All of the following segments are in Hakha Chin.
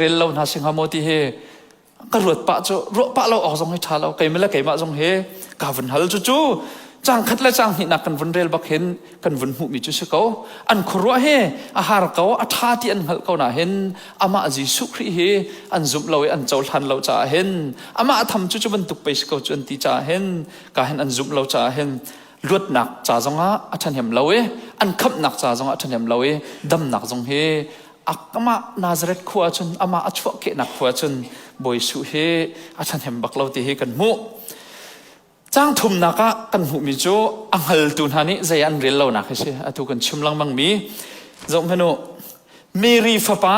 Rel lo hna sing maw ti hi ka ruat pah cu ruah pah lo awk zong hi ṭha lo keimah le keimah zong hi ka vun hal cu cu cang khat le cang hnihnak kan vun rel bak hin kan vun hmuhmi cu si ko an khuaruah hi a har ko a ṭha ti an hngalh ko na hin amah Jesuh Khrih hi an zumh lo i an cohlan lo caah hin amah tham cu cu bantuk pei si ko cu an ti caah hin ka hin an zumh lo caah hin luatnak ca zongah a ṭhahnem lo i an khamhnak ca zongah a ṭhahnem lo i damnak zong hi amah Nazareth khua cun amah a chuahkehnak khua cun Bawi Jesuh hi a ṭhahnem bak lo ti hi kan hmuh. Caang thumnak ah kan hmuhmi cu a hngaltu hna nih zei an rel lonak hi si. Atu kan chim lengmang mi zoh hmanh u. Mary fapa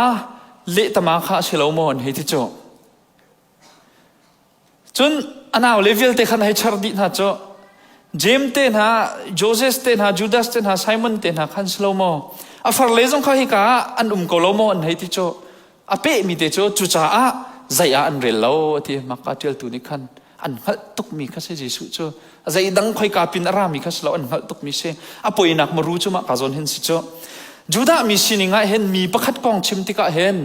lehtama kha a si lo maw an hei ti cu. Cun a naule vialte khan hei char dih hna cu Jeim te hna, Joses te hna, Judas te hna, Simon te hna khan si lo maw? A farle zong kha hika ah an um ko lo maw an hei ti cu. A pehmi te cu cucaah zei ah an rel lo a ti. Maka ṭialtu nih khan an hngalh tukmi kha si Jesuh cu. Zei dang khoika pin a rami kha si lo an hngalh tukmi si. A poinak maru cu mah ka zawn hin si cu. Judah mi sining ah hin mi pakhat kong chim tikah hin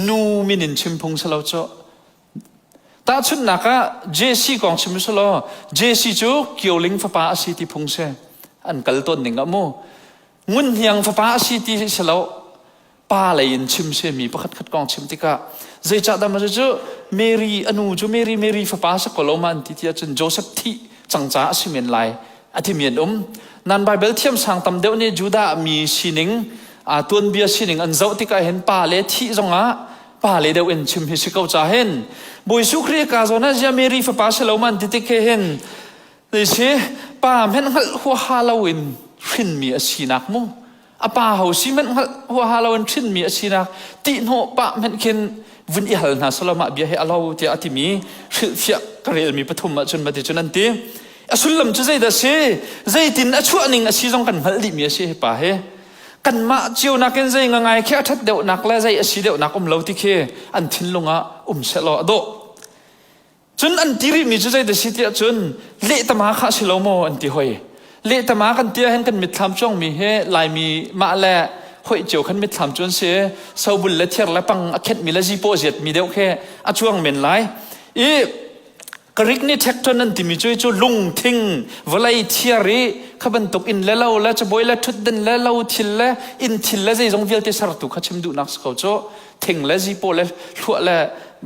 nu min in chim phung si lo cu. Tahchunhnak ah Jesse kong chim usih law Jesse cu Kioling fapa a si ti phung si. An kal tawn ning ah mu. Ngun Hniang fapa a si ti si lo. Pa lei in chim si mi pakhat khat kong chim tikah zeicahdah ma cu Mary a nu cu Mary Mary fapa si ko lo ma an ti ti ahcun Joseph thih cang caah a si men lai a timi an um. Nan Bible thiam sang tam deuh nih Judah mi sining tuanbia sining an zoh tikah hin pa le thih zongah pa le deuh in chim hi si ko ca hin Bawi Jesuh Khrih ka zawn ah zia Mary fapa si lo man ti tik he hin zei si pa hmenh hngalh huaha lo in hrinmi a sinak mu a pa ho si hmenh hngalh huaha lo in hrinmi a sinak tihhnawh pa hmenh khin vun i hal hna salama bia he alo tiah a timi hrilhfiah ka relmi pathum ah cun mati cun an ti a sullam cu zeidah si zeitin a chuah ning a si zong kan hngalh dihmi a si hi pa hi Kanmah cio nakin zei ngangai khi a ṭhat deuhnak le zei a si deuhnak um lo ti khi an thinlung ah um sehlaw a dawh. Cun an ti rihmi cu zei dah si tiah cun lehtama kha a si lo maw an ti hoi. Lehtama kan ti ahhin kan mitthlam cuangmi hi Laimi mah le hoih cio khan mitthlam cu an si. Sobul le thiar le pang a khenhmi le zipaw ziatmi deuh khi a cuang men lai. I Greek nih ṭhekṭon an timi cu cu lungthing vawlei thiar i kha bantuk inn le lo le cabuai le ṭhutdan le lo thil le inn thil le zeizong vialte sertu kha chim duhnak si ko cu thing le zipaw le hluah le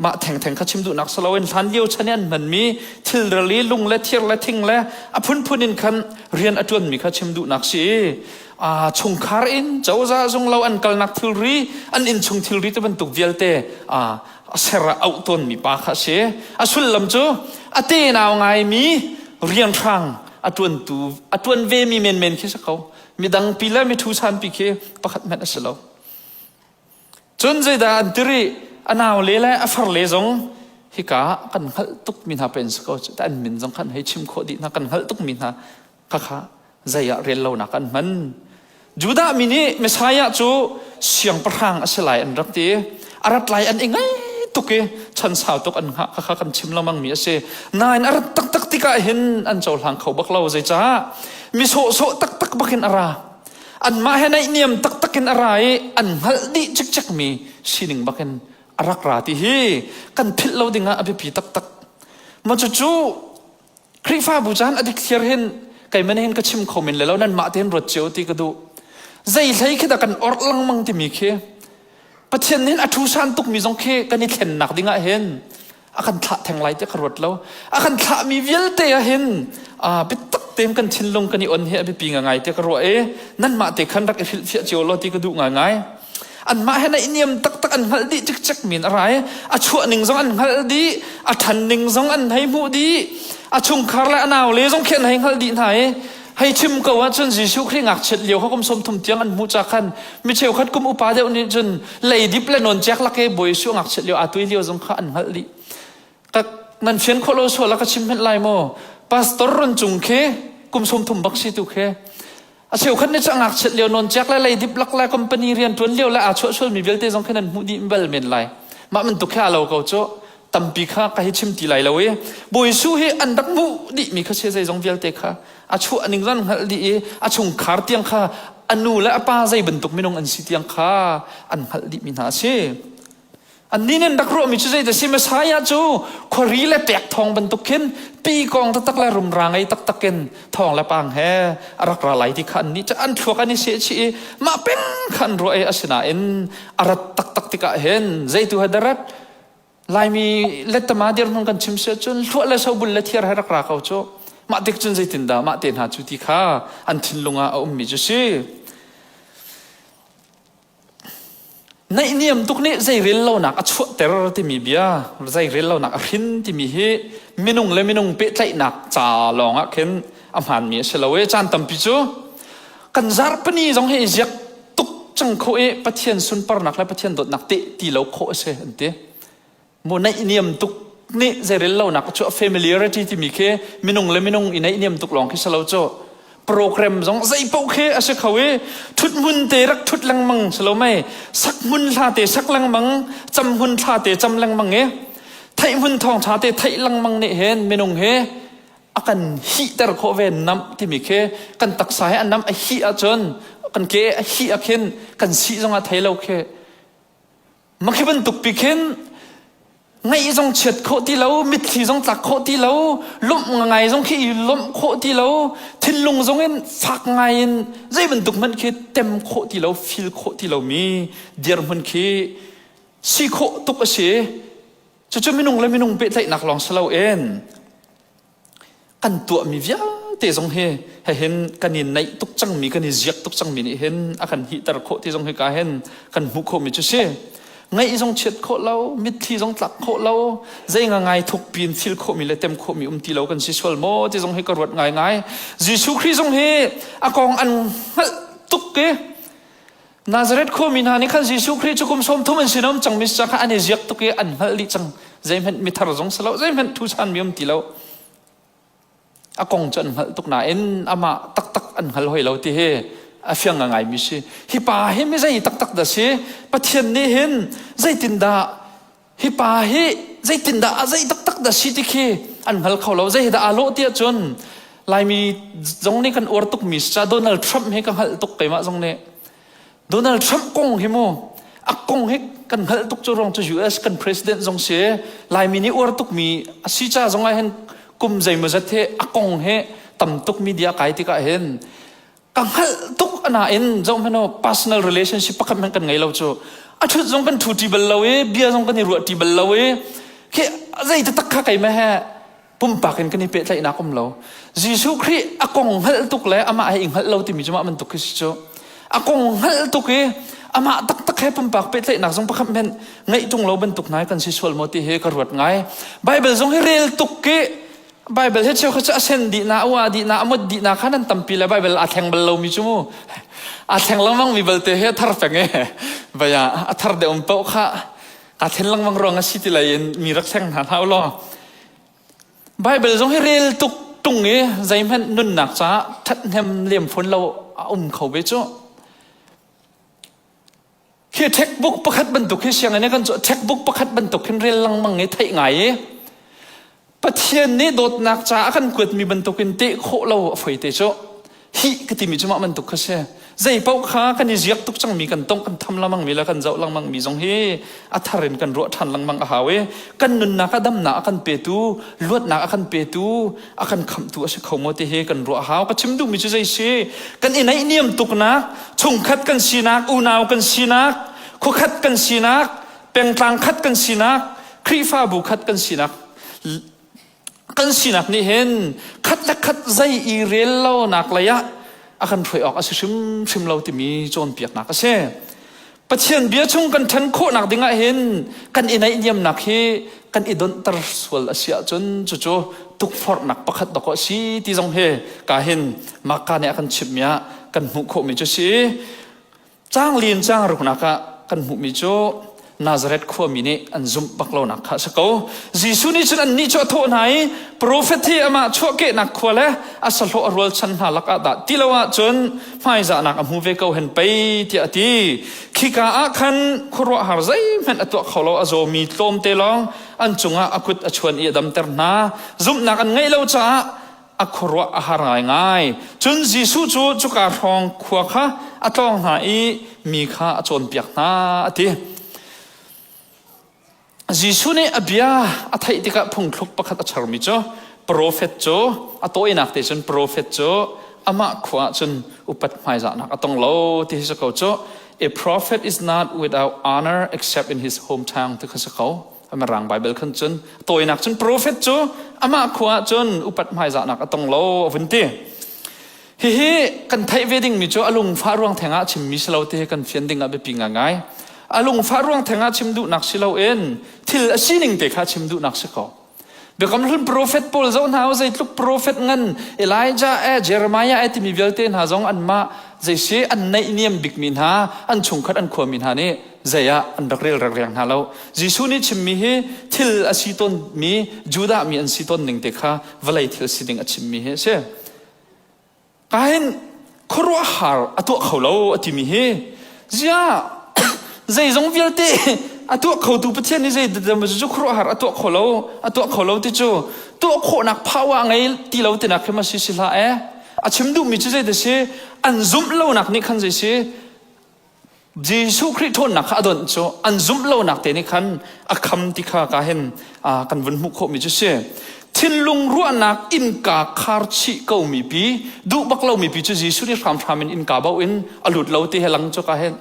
mah thengtheng kha chim duhnak si loin hlan lio chan i an hmanmi thilrel i lung le thir le thing le a phunphun in khan rian a ṭuanmi kha chim duhnak si i a chungkhar in cozah zung lo an kalnak thilri an innchung thilri te bantuk vialte a ser ah auh tawnmi pa kha a si. A sullam cu a tenau ngaimi rianhrang a ṭuantu a ṭuan vemi menmen khi si ko. Midang pi le mithu sanpi khi pakhat hmanh a si lo. Cun zeidah an ti rih? A nau le le a far le zong hika kan hngalh tukmi hna pen si ko. An min zong khan hei chim khawh dih hna kan hngalh tukmi hna Khakha zei ah rel lonak an hman. Judah mi nih Messiah cu siangpahrang a si lai an rak ti. A rat lai an i ngai tuk i chan sau tuk an hngah khakha kan chim lengmang mi a si. Nain a rat taktak tikah hin an cohlang kho bak lo. Zeicah? Mi sawhsawh taktak bakin a ra. Anmah he naihniam taktak in a ra i an hngalh dih cikcek mi sining bakin a rak ra ti hi kan philh lo dingah a biapi taktak. Ma cucu Khrihfabu caan a dikthliar hin keimah nih hin ka chim kho men le lo nanmah tein ruat cio ti ka duh. Zei hlei khi dah kan orh lengmang timi khi Pathian nih hin a ṭhusan tukmi zong khi kan i thlennak dingah hin a kan thlah theng lai tiah ka ruat lo. A kan thlahmi vialte ah hin biatak tein kan thinlung kan i on hi a biapi ngai tiah ka ruah i nanmah te khan rak i hrilhfiah cio law ti ka duh ngaingai. Anmah he naihniam taktak an hngalh dih cikcek min a rai. A chuah ning zong an hngalh dih, a ṭhan ning zong an hei hmuh dih, a chungkhar le a naule zong khi an hei hngalh dih hna i hei chim ko ahcun Jesuh Khrih ngakchiat lio kha kum 30 tiang an hmuh ca khan mi cheukhat kum upa deuh nih cun leidip le nawnceak lak i Bawi Jesuh ngakchiat lio aa tui lio zong kha an hngalh dih. Ka nan fian khawh lo sual ah ka chim hmenh lai maw? Pastor run cung khi kum 30 bak si tu khi A cheukhat nih cu a ngakchiat lio nawnceak le leidip lak le company rian ṭuan lio le aa chuah sualmi vialte zong khin an hmuh dih bal men lai. Mah bantuk khi aa lo ko cu. Tampi kha ka hi chim ti lai lo i Bawi Jesuh hi an rak hmuh dihmi kha si zeizong vialte kha a chuah ning zong hngalh dih i a chungkhar tiang kha a nu le a pa zei bantuk minung an si tiang kha an hngalh dihmi hna a si. Annih nih an rak ruahmi cu zeidah si Messiah cu khuari le pek thawng bantuk khin pi kong taktak le rumra ngei taktak in thawng le pang he a rak ra lai ti kha annih cu an thluak an i sehchih i mah peng kha an ruah i asinain a rat taktak tikah hin zeitu he darat Laimi lettama dirhmun kan chim si ahcun hluah le sobul le thiar he rak ra ko cu mah tik cun zeitindah mah te hna cu ti kha an thinlung ah a ummi cu si. Naihniam tuk nih zeirel lonak a chuahter timi bia, zeirel lonak a hrin timi hi minung le minung pehtlaihnak ca lawng ah khin a hmaanmi a si lo i caan tampi cu kan zarhpini zong hi i ziak tuk cang kho i Pathian sunparnak le Pathian dawtnak teh ti lo khawh a si an ti. Mu naihniam tuk nih zeirel lonak cu familiarity timi khi minung le minung i naihniam tuk lawng khi si lo cu program zong zei paoh khi a si kho i thut hmun te rak thut lengmang si lo mei sak hmun hla te sak lengmang cam hmun thla te cam lengmang i theih hmun thawng tha te theih lengmang nih hin minung hi a kan hihter khawh ve namh timi khi kan taksa he a namh a hih ahcun kan ke a hih ah khin kan sih zong ah thei lo khi Mah khi bantuk pi khin ngaih zong chiat khawh ti lo, mitthli zong tlak khawh ti lo, lawmh ngai zong khi i lawmh khawh ti lo, thinlung zong in fak ngai in zei bantuk hmanh khi tem khawh ti lo, feel khawh ti lomi dirhmun khi si khawh tuk a si. Cucu minung le minung pehtlaihnak lawng si loin kan tuahmi vialte zong hi hin kan i naih tuk cangmi kan i ziak tuk cangmi nih hin a kan hihter khawh ti zong hi ka hin kan hmuh khawhmi cu si ngaih zong chiat khawh lo mitthli zong tlak khawh lo zei nga ngai thuk pin fil khawhmi le tem khawhmi um ti lo kan si sual maw ti zong hi ka ruat ngai ngai Jesuh Khrih zong hi a kong an hngalh tuk i Nazareth khuami hna nih khan Jesuh Khrih cu kum 30 an sinum cangmi ca kha an i ziak tuk i an hngalh dih cang. Zeihmanh mithar zong si lo, zeihmanh thuchan mi um ti lo. A kong cu an hngalh tuk nain amah taktak an hngal hoi lo ti hi a fiang ngaimi si. Hi pa hi mi zei taktak dah si? Pathian nih hin zeitindah hi pa hi zeitindah a zei taktak dah si ti khi an hngal kho lo zei dah aa lawh ti ahcun Laimi zong nih kan uar tukmi si Donald Trump hi ka hngalh tuk keimah zong nih Donald Trump kong hi mu a kong hi kan hngalh tuk cu ruang cu US kan president zong si Laimi nih uar tukmi a si ca zong ah hin kum zeimawzat hi a kong hi tam tuk media kai tikah hin ka hngalh tuk nain zoh hmanh u personal relationship pakhat hmanh kan ngei lo cu a ṭhut zong kan ṭhu ṭi bal lo i bia zong kan i ruah ṭi bal lo i khi zei taktak kha keimah he pumpak in kan i pehtlaihnak um lo Jesuh Khrih a kong hngalh tuk le amah he i hngalh lo timi cu mah bantuk khi si cu a kong hngalh tuk i amah taktak he pumpak pehtlaihnak zong pakhat hmanh ngeih ṭung lo bantuk hna kan si sual maw ti hi ka ruat ngai Bible zong hi rel tuk ki Bible hi cheukhat cu a sen dih na, a ua dih na, a mut dih na kha nan tampi le Bible aa thleng bal lomi cu mu. Aa thleng lengmang mi balte hi a thar peng e. Baya a thar deuh um paoh kha aa thlen lengmang ruang a si ti lai in mi rak thleng hna hlah u law. Bible zong hi rel tuk tung i zeihmanh nunnak caah ṭhathnem lem fawn lo a um kho ve cu. Khi textbook pakhat bantuk hi sianginn i kan cu textbook pakhat bantuk hin rel lengmang i theih ngai i Pathian nih dawtnak ca a kan kuatmi bantukin teh khawh lo a foi te cu hi ka timi cu mah bantuk kha si zei paoh kha kan i ziak tuk cangmi kan tong kan tham lengmang mi le kan zoh lengmang mi zong hi a thar in kan ruah ṭhan lengmang a hau i kan nunnak a damnak a kan petu luatnak a kan petu a kan khamhtu a si kho maw ti hi kan ruah hau ka chim duhmi cu zei si kan i naihniam tuknak chungkhat kan sinak unau kan sinak khuakhat kan sinak pengtlang khat kan sinak Khrihfabu khat kan sinak kan sinak nih hin khat le khat zei i rel lonak lei ah a kan hruai awk a si hrimhrim lo timi cawnpiaknak a si. Pathian bia chung kan ṭhen khawhnak dingah hin kan i naihniamnak hi kan i donhter sual a si ahcun cucu tukforhnak pakhat dawk a si ti zong hi ka hin Marka nih a kan chimhmi ah kan hmuh khawhmi cu si. Caang lin caang ruknak ah kan hmuhmi cu Nazareth khuami nih an zumh bak lonak kha a si ko. Jesuh nih cun annih cu a thawh hna i profet hi amah chuahkehnak khua le a sahlawh a rualchan hna lakah dah ti lo ahcun hmaizahnak a hmu ve ko hen pei tiah a ti. Khika ah khan khuaruahhar zeihmanh a tuah kho lo a zawmi tlawmte lawng an cungah a kut a chuan i a damter hna. Zumhnak an ngeih lo caah a khuaruah a har ngaingai. Cun Jesuh cu cuka hrawng khua kha a tlawng hna i mi kha a cawnpiak hna a ti. Jesuh nih a bia a theih tikah phungthluk pakhat a charmi cu profet cu a tawinak te cun profet cu amah khua ah cun upat hmaizahnak a tong lo ti hi si ko cu. A prophet is not without honor except in his hometown ti kha si ko. Mirang Bible khan cun tawinak cun profet cu amah khua ah cun upat hmaizahnak a tong lo a vun ti. Hihi kan theih ve dingmi cu a lungfah ruang theng ah chimmi si lo ti hi kan fian ding ah biapi ngaingai. A lungfah ruang theng ah chim duhnak si loin thil a sining te kha chim duhnak si ko. Biakam Hlun profet pawl zoh hna u zeitluk profet ngan Elijah e Jeremiah e timi vialte hna zong anmah zeisi an naihniam bikmi hna an chungkhat an khuami hna nih zei ah an rak rel rak riang hna lo. Jesuh nih chimmi hi thil a si tawnmi Judah mi an si tawn ning te kha vawlei thil si ding a chimmi hi a si. Kain khuaruahhar a tuah kho lo a timi hi ziah zeizong vialte a tuah khotu Pathian nih zei cu khuaruahhar a tuah kho lo a tuah kho lo ti cu tuah khawhnak power a ngei ti lo tinak khi ma si si hlah eh a chim duhmi cu zei si an zumh lonak nih khan zei si Jesuh Khrih ṭhawnnak kha a donh cu an zumh lonak te nih khan a kham ti kha ka hin kan vun hmuh khawhmi cu si. Thinlung ruahnak innka khar chih komi pi, duh bak lomi pi cu Jesuh nih hramhram in innka bauh in a lut lo ti he lang cu ka hin.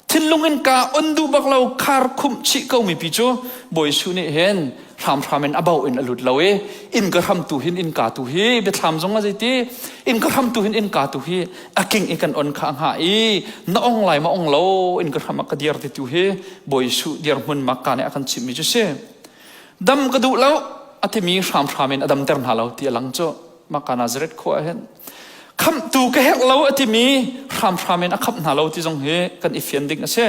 Thinlung innka on duh bak lo khar khumh chih komi pi cu Bawi Jesuh nih hin hramhram in a bauh in a lut lo i innka hram tu hin innka tu hi biathlam zong a zeiti innka hram tu hin innka tu hi a king i kan on kha a hngah i na ong lai ma ong lo innka hram ah ka dir ti tu hi Bawi Jesuh dirhmun makka nih a kan chimhmi cu si. Dam ka duh lo a timi hramhram in a damter hna lo ti a lang cu maka Nazareth khua ah hin khamhtu ka herh lo a timi hramhram in a khamh hna lo ti zong hi kan i fian ding a si.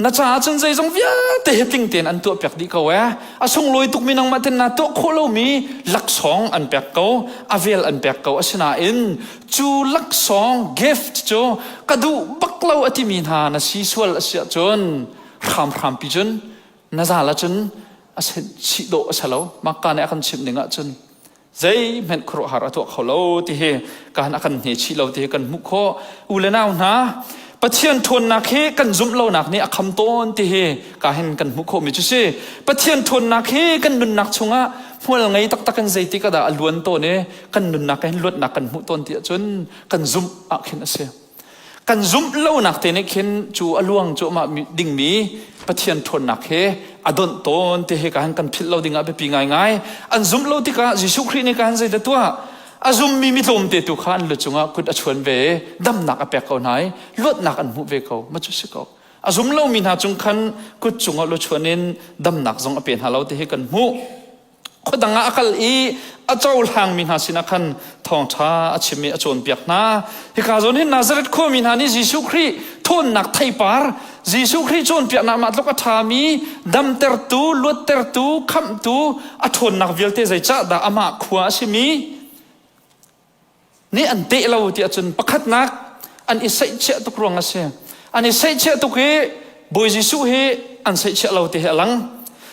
Na caah cun zeizong vialte hi tling tein an tuahpiak dih ko ee. A sunglawi tukmi nangmah ten naa tuah khawh lomi laksawng an pek ko, a vel an pek ko. Asinain cu laksawng gift cu ka duh bak lo a timi hna na si sual a si ahcun hramhrampi cun na zal ahcun a chih dawh a si lo. Makka nih a kan chimh ning ahcun zeihmanh khuaruahhar a tuah kho lo ti hi kan a kan hne chih lo ti hi kan hmuh khawh. U le nau hna, Pathian ṭhawnnak hi kan zumh lonak nih a kham tawn ti hi ka hin kan hmuh khawhmi cu si. Pathian ṭhawnnak hi kan nunnak chungah hmual ngei taktak in zeitik ah dah a luan tawn i kan nunnak hin luatnak kan hmuh tawn ti ahcun kan zumh ah khin a si. Kan zumh lonak te nih khin cu a luang cuahmah dingmi Pathian ṭhawnnak he a donh tawn ti hi ka han kan philh lo dingah biapi ngaingai. An zumh lo tikah Jesuh Khrih nih ka han zeidah tuah? A zummi mi tlawmte tu kha an lu cungah kut a chuan ve i damnak a pek ko hna i luatnak an hmuh ve ko. Ma cu si ko. A zum lomi hna cung khan kut cungah lu chuan in damnak zong a pe hna lo ti hi kan hmuh. Khuadang ah a kal i a cohlangmi hna sinah khan thawngṭha a chim i a cawnpiak hna. Hika zawn hin Nazareth khuami hna nih Jesuh Khrih thawnnak theipar, Jesuh Khrih cawnpiaknak mah tluk a ṭhami, damtertu, luattertu, khamhtu a ṭhawnnak vialte zeicahdah amah khua a simi nih an teh lo ti ahcun pakhatnak an i saihchiah tuk ruang a si. An i saihchiah tuk i Bawi Jesuh hi an saihchiah lo ti hi a lang.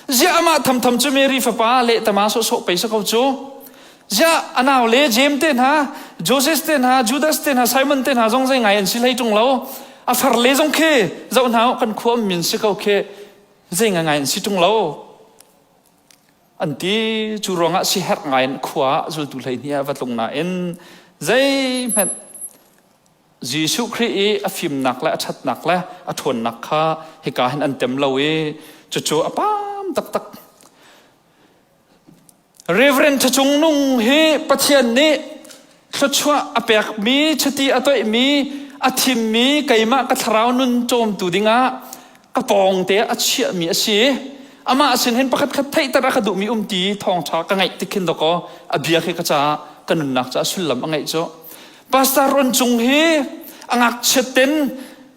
Ziah amah thamtham cu Mary fapa lehtama sawhsawh pei si ko cu. Ziah a nau le Jeim te hna, Joseph te hna, Judas te hna, Simon te hna zong zei ngai an si hlei ṭung lo. A far le zong khi zoh hna kan khua min si ko khi zei ngai ngai an si ṭung lo. An ti. Cu ruangah siherh ngai in khua ah zultu 12 ah va tlung nain zeihmanh Jesuh Khrih i a fimnak le a ṭhatnak le a ṭhawnnak kha hika hin an tem lo i cucu a pam taktak. Reverend Thacung Nung hi Pathian nih thluachuah a pekmi, chiti a toihmi, a thimmi keimah ka thlarau nun cawmtu dingah ka pawng te a chiahmi a si. Amah sin hin pakhat khat theihter a ka duhmi um ti thawngṭha ka ngaih tik khin dawkaw a bia khi ka caah ka nunnak caah sullam a ngeih cu. Pastor Ron Cung hi a ngakchiat ten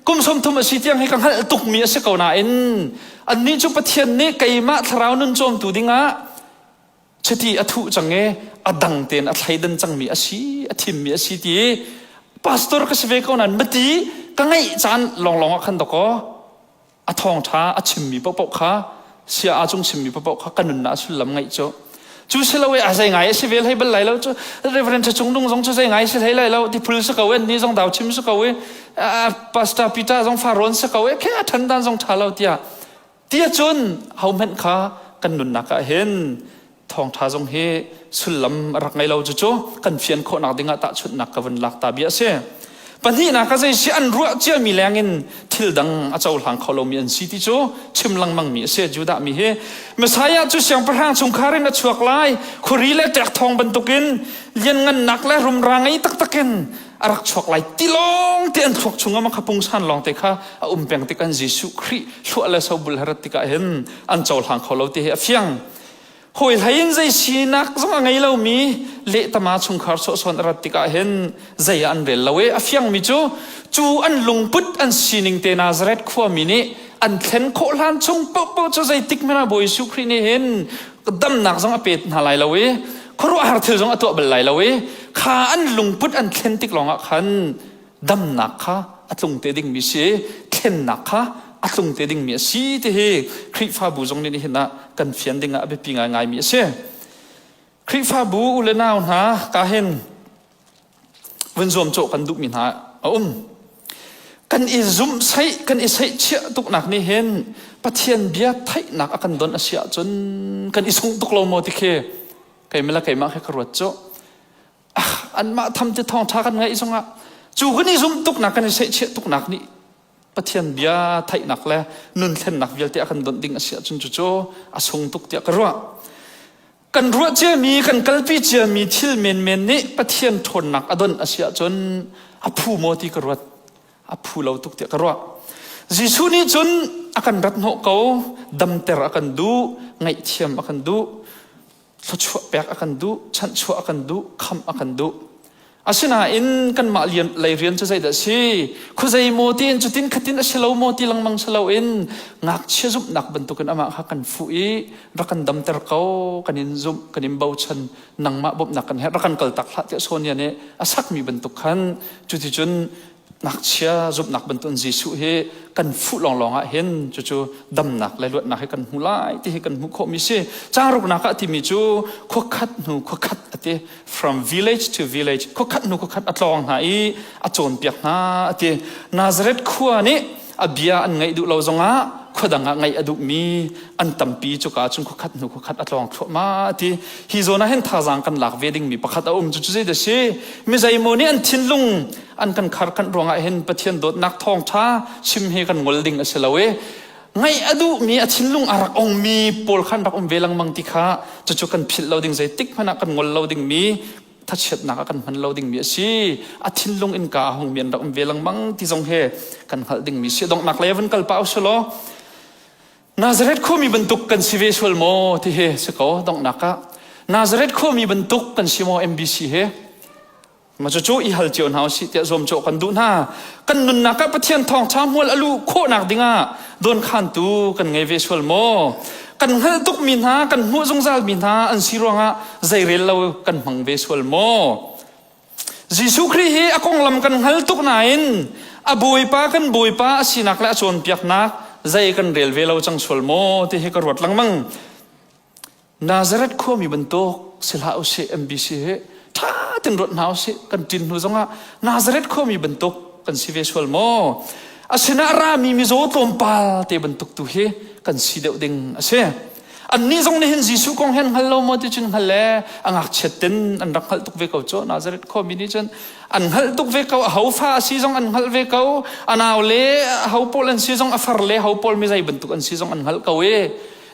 kum 30 a si tiang hi ka hngalh tukmi a si ko nain annih cu Pathian nih keimah thlarau nun cawmtu dingah chiti a thuh cang i a dang tein a thleidan cangmi a si, a thimmi a si ti pastor ka si ve ko nain mati ka ngeih caan lawnglawng ah khan dawkaw a thawngṭha a chimmi paohpaoh kha sia a cung chimmi paohpaoh kha ka nunnak a sullam ngeih cu cu si lo i a zei ngai a si vel hei bal lai lo cu Reverend Cung Nung zong cu zei ngai si hlei lai lo tiphul si ko en ni zong dau chim si ko i pastor Peter zong farawn si ko i khe a ṭhan dan zong ṭha lo tiah. Tia cun hohmanh kha kan nunnak ah hin thawngṭha zong hi sullam a rak ngei lo. Cucu kan fian khawhnak dingah tahchunhnak ka vun lak ta bia a si. Pahnihnak a zei si an ruah ciami lengin thil dang a cohlang kho lomi an si ti cu chim lengmangmi a si. Judah mi hi Messiah cu siangpahrang chungkhar in a chuak lai, khuari le ṭekthawng bantukin lianngannak le rumra ngei taktak in a rak chuak lai ti lawng te an thluak chungah kha pungsan lawng te kha a um peng tik an Jesuh Khrih hluah le sobul harat tikah hin an cohlang kho lo ti hi a fiang. Hawi hlei in zei sinak zong a ngei lomi lehtama chungkhar sawhsawn a rat tikah hin zei ah an rel lo i a fiangmi cu cu an lungput an sining te Nazareth khuami nih an thlen khawh hlan chung paohpaoh cu zeitik hmanh ah Bawi Jesuh Khrih nih hin damnak zong a pe hna lai lo i khuaruahhar thil zong a tuah bal lai lo i kha an lungput an thlen tik lawngah khan damnak kha a tlung te dingmi si, thlennak kha a tlung te dingmi a si ti hi Khrihfabu zong nih nihin ah kan fian ding ah a biapi ngaingaimi a si. Khrihfabu u le nau hna ka hin vun zuamcawh kan duhmi hna a um. Kan i zumh saih, kan i saihchiah tuknak nih hin Pathian bia theihnak a kan don a si ahcun kan i sungh tuk lo maw ti khi keimah le keimah khi ka ruat cu. Anmah tham ti thawngṭha kan ngaih zongah cu kan i zumh tuknak kan i sehchiah tuknak nih Pathian bia theihnak le nun thlennak vialte a kan donh ding a si ahcun cucu a sung tuk tiah ka ruah. Kan ruah ciami, kan kalpi ciami thil menmen nih Pathian ṭhawnnak a donh a si ahcun a phu maw ti ka ruat. A phu lo tuk tiah ka ruah. Jesuh nih cun a kan rat hnawh ko, damter a kan duh, ngaihthiam a kan duh. Thluachuah pek a kan duh, chanhchuah a kan duh, khamh a kan duh. Asinain kanmah lei rian cu zeidah a si? Khuazei maw tiin cutin khatin a si lo maw ti lengmang si loin ngakchia zumhnak bantukin amah kha kan fuh i rak kan damter ko, kan in zumh, kan in bochan, nangmah bawmhnak kan herh, rak kan kaltak hlah tiah Sonia nih a sakmi bantuk khan cuticun ngakchia zumhnak bantukin Jesuh hi kan fuh lawnglawng ah hin cucu damnak le luatnak hi kan hmu lai ti hi kan hmuh khawhmi si. Caang ruknak ah timi cu khuakhat hnu khuakhat a ti, from village to village, khuakhat hnu khuakhat a tlawng hna i a cawnpiak hna a ti. Nazareth khua nih a bia an ngaih duh lo zongah khua dang ah ngaih a duhmi an tampi, cuka cun khuakhat hnu khuakhat a tlawng thluahmah a ti. Hi zawn ah hin thazaang kan lak ve dingmi pakhat a um. Cucu zeidah si? Mi zeimaw nih an thinlung an kan kharkhanh ruangah hin Pathian dawtnak thawngṭha chim hi kan ngol ding a si lo i ngaih a duhmi a thinlung a rak ongmi pawl khan rak um ve lengmang ti kha cucu kan philh lo ding, zeitik hmanh ah kan ngol lo dingmi, thachiatnak ah kan hman lo dingmi a si. A thinlung innka a hungmi an rak um ve lengmang ti zong he kan hngalh dingmi si. Donghnak lei van kal pah usulaw, Nazareth khuami bantuk kan si ve sual maw ti hi si ko. Donghnak ah Nazareth khuami bantuk kan si maw MBC he? Ma cucu i hal cio hna usih tiah zuamcawh kan duh hna. Kan nunnak ah Pathian thawngṭha hmual a luh khawhnak dingah dawnkhantu kan ngei ve sual maw? Kan hngalh tukmi hna, kan hmuh zungzalmi hna an si ruangah zeirel lo kan hmang ve sual maw? Jesuh Khrih hi a konglam kan hngal tuk nain a Bawipa kan Bawipa a sinak le a cawnpiaknak zei kan rel ve lo cang sual maw ti hi ka ruat lengmang. Nazareth khuami bantuk si hlah usih. MBC hi ṭha tein ruat hna usih. Kan ṭin hnu zongah Nazareth khuami bantuk kan si ve sual maw? A sinah rami mizaw tlawmpal te bantuk tu hi kan si deuh ding a si. Annih zong nih hin Jesuh kong hi an hngal lo maw ti cun hngal le a ngakchiat ten an rak hngalh tuk ve ko cu. Nazareth khuami nih cun an hngalh tuk ve ko, a ho fa a si zong an hngalh ve ko, a nau le a ho pawl an si zong, a far le ho pawl mi zei bantuk an si zong an hngalh ko i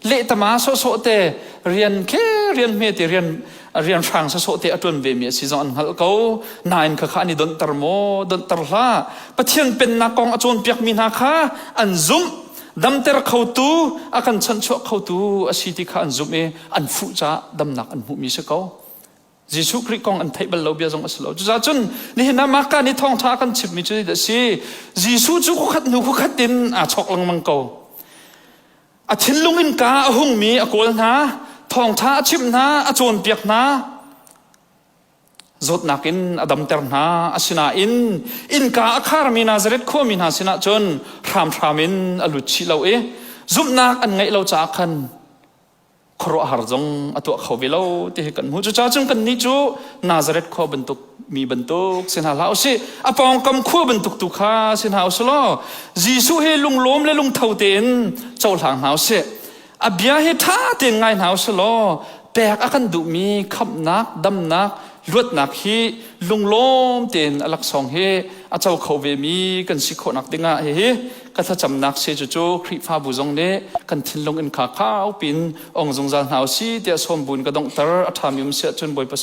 lehtama sawhsawh te rian khe rian hme te rian rian hrang sawhsawh te a ṭuan ve mi a si zong an hngalh ko nain kha kha an i donhter maw? Donhter hlah. Pathian pennak kong a cawnpiak mi hna kha an zumh, damter khotu, a kan chanhchuah khotu a si ti kha an zumh i an fuh caah damnak an hmuh mi si ko. Jesuh Khrih kong an theih bal lo bia zong a si lo. Cucaah cun nihin ah Marka nih thawngṭha kan chimmi cu a si. Jesuh cu khuakhat hnu khuakhat in aa chawk lengmang ko. A thinlung in ka a hungmi a kawl hna, thawngṭha a chimh hna, a cawnpiak hna, zawtnak in a damter hna. Asinain innka a kharmi Nazareth khuami hna sinah cun hramhram in a lut chih lo i zumhnak an ngeih lo caah khan. khuaruahhar zong a tuah kho ve lo ti hi kan hmuh. Cucaah cun kannih cu Nazareth khua bantuk mi bantuk si hna hlah usih. A pawngkam khua bantuk tu kha si hna usih law Jesuh hi lunglawm le lungtho tein cohlang hna usih. A bia hi ṭha tein ngai hna usih law pek a kan duhmi khamhnak, damnak, luatnak hi lunglawm tein a laksawng hi a co kho vemi kan si khawhnak dingah hihi ka thlacamnak si. Cucu Khrihfabu zong nih kan thinlung in kha kau pin ong zungzal hna usih tiah sawm buin ka donghter. A ṭhami um si ahcun Bawipa.